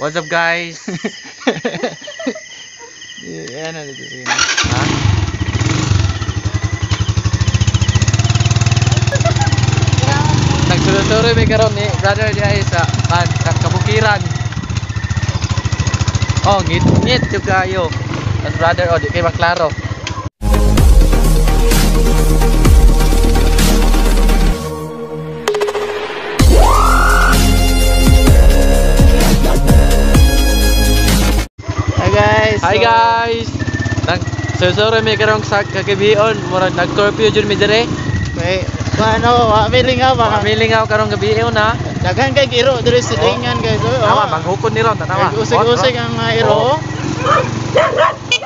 What's up, guys? Yan na dito sige. Ha? Nagsulod-sulod may karon ni brother diya sa kan sa kabukiran. Oh, ngit-ngit jud kayo. As brother, oh, di kay maklaro. Hi guys. Hi guys. Nagsulod-sulod may karon sa kagabion, murag nag-curfew jud mi dire. May ano, milingaw ba? Milingaw karong gabion ha. Daghan kay iro diri sa silingan guys. Oh, Tama, manghukon ni ron, tanawa. Usig-usig ang mga iro.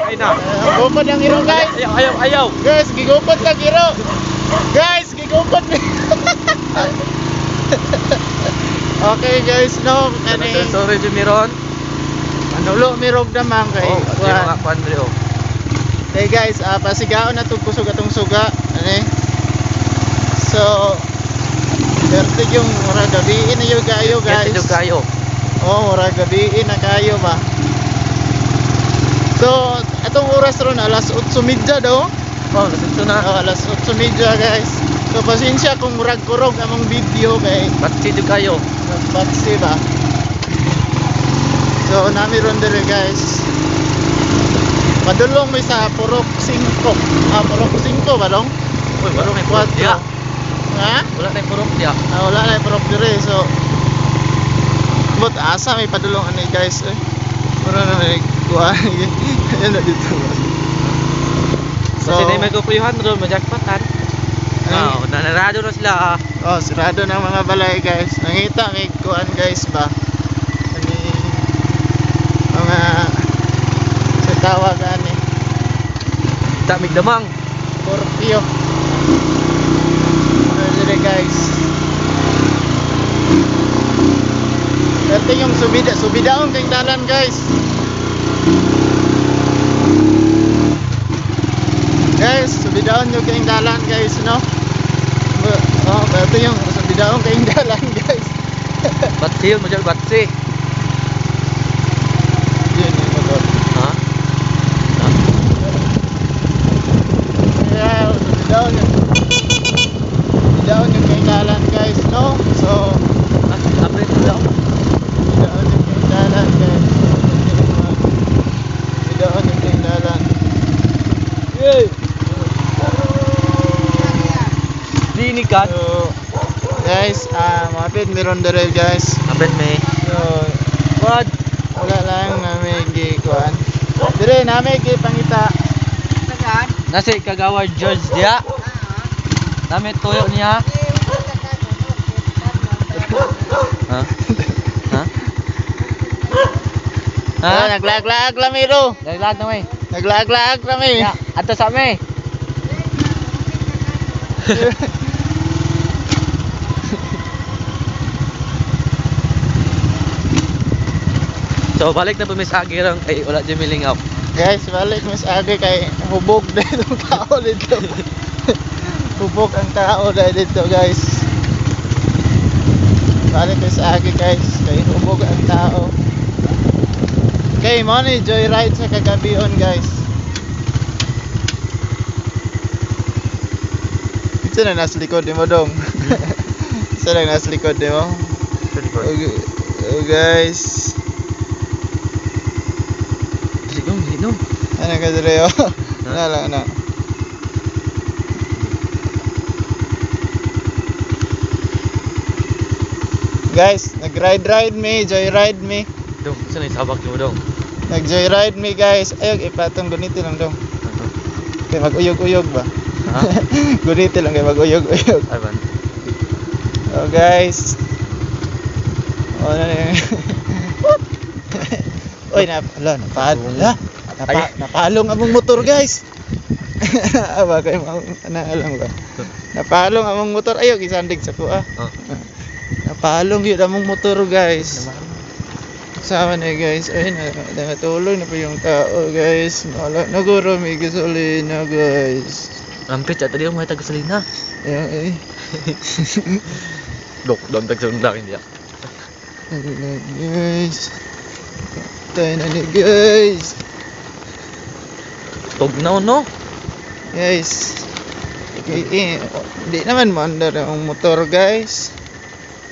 Ay na. Gukod ang iro guys. Ayaw, ayaw, ayaw. Guys, gigukod kag iro. Guys, gigukod mi. Okay guys, no, kani Nagsulod-sulod jud mi ron. Manulo mi rog damang kay. Oh, di mga kwan diri oh. Hey guys, pasigaon na tong kusog atong suga. Ano eh? So, perfect yung mura gabiin na yung kayo guys. Ngit jud kayo. Oh, mura gabiin na kayo ba. So, atong oras ron alas 8:30 daw. Oh, nasudto na. Oh, alas 8:30 guys. So, pasensya kung murag kurog among video kay Batsi jud kayo. nagbatsi ba. So, nami ron dire guys. Padulong may sa Purok 5. Ah, Purok 5 ba dong? Uy, wala may purok Kwatro. diya. Ha? Wala na purok diya. Ah, wala na yung Purok dire. So, but asa may padulong ani guys eh. Mura na may kuha. Ayan na dito. So, kasi na may kukuyahan ron, majakpatan. Ay, Oh, nanarado na sila ah. oh, sarado na mga balay guys. Nangita may kuan guys ba? Ani mga sa tawag ani Tamig damang. Scorpio. Ano dire guys? Pwede yung subida, subidaon kay dalan guys. Guys, subidaon yung kayong dalan guys, no? Oh, pwede yung subidaon kayong dalan guys. Batsi yun, majak batsi. Yun yung motor. Ha? Ha? Yeah, subidaon yung subidaon yung kayong dalan guys, no? So, Ah, apre daw. subidaon yung kayong dalan guys. Subidaon yung kayong dalan. Yay! Dinikan. So, guys, mapit meron dire guys. Apre may. So, What? wala lang namin gikuan. Dire namin gipangita. Nasi Kagawad George diya. Nami tuyo niya. Ha? Ha? Ha? Ah, naglag-lag lang iro. Naglag na may. Naglag-lag kami. Ya, ato sa may. So balik na po Miss Agi ron kay wala jud milingaw. Guys, balik Miss Agi kay hubog na itong tao dito. Hubog ang tao na dito, guys. Balik Miss Agi, guys, kay hubog ang tao. Okay, mo ni joyride sa kagabion, guys. Isa na nasa likod nimo dong. Isa na nasa likod nimo. Okay, oh, guys. Dili dong, dili dong. Ano ka dire oh? Ano lang ano. Guys, nag-ride-ride me, joyride me. Dong, isa na isabak nimo dong. Nag-joyride me guys. Ayog ipatong guniti lang dong. Kay mag-uyog-uyog ba? Ha? Guniti lang kay mag-uyog-uyog. Ay ban. Oh guys. Oh, ano na yun? Uy, na, ala, napal, ala, napa, napalong among motor guys. Aba kay ana alam ko. Napalong among motor ayo gisandig sa kuha. Oh. Napalong yun among motor guys. Sama na guys. Ay, na, natulog na pa yung tao guys. Wala na guro may gasolina guys. Rampit at tadi mo tag gasolina. Ayun, ay. Dok, dom tag sundan hindi. Ayun, guys. Tayo na ni, guys. Tugnaw, no? Guys. Okay, eh, di naman mo andar ang motor, guys.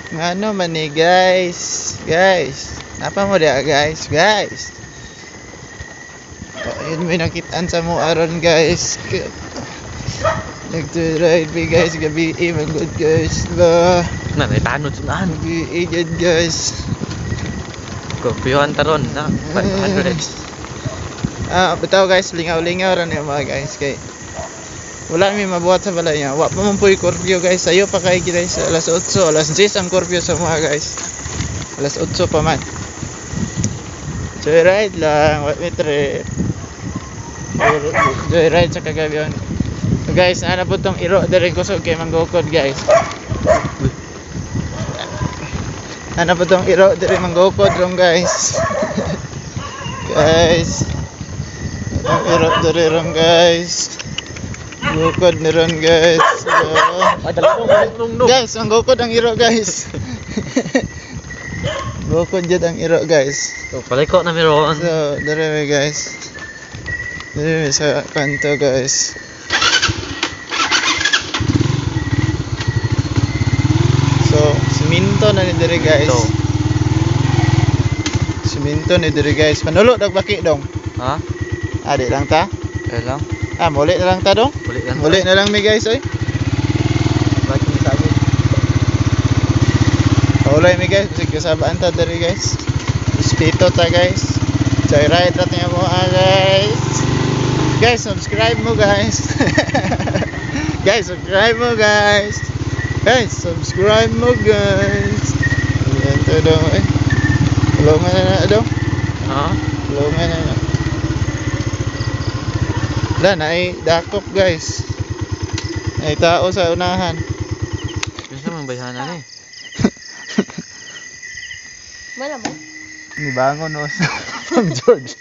Ngano man ni, guys. Guys. Napa mo diha, guys, guys. Oh, yun may nakitaan sa mo aron, guys. Nag-ride mi, guys, gabi eh, man good, guys. Ba, Na, may tanod sunahan. Gabi eh, good, guys. Kopyuhan taron na 500. Ah, bitaw, guys, lingaw-lingaw ra ni mga guys kay wala mi mabuhat sa balay niya. Wa pa man puy curfew, guys. Sayo pa kay, guys, alas 8, alas 10 ang curfew sa mga guys. Alas 8 pa man. Joyride lang, wa mi trip. Joyride sa kagabi on. So guys, ana po tong iro diri, kusog kay manggukod, guys. Ana po tong iro diri, manggukod rong, guys. Guys. Ang iro diri rong, guys. Gukod ni ron, guys. So, Ay, dalawa no. guys, ang gukod ang iro, guys. Gukod jud ang iro, guys. So, paliko na meron. So, diri mi, guys. Diri mi sa kanto, guys. So, siminto na ni diri, guys. Ito. Siminto ni diri, guys. Panulo dagbaki dong. Ha? Ah, di lang ta. Kaya lang. Ah, muli na lang ta dong. Muli lang. Muli na lang mi, guys, oy. Bakit ni sabi? Paulay mi, guys, bisag kasabaan ta diri, guys. Respeto ta, guys. Joyride ra niya mo, ah, guys. Guys, subscribe mo, guys. Guys, subscribe mo, guys. Guys, subscribe mo, guys. Ayan to dong eh. Tulungan na na dong. Ha? Tulungan na na. Wala na ay dakop, guys. Ay tao sa unahan. Kinsa man bayhana ni? Wala mo? Nibangon no sa Pang George.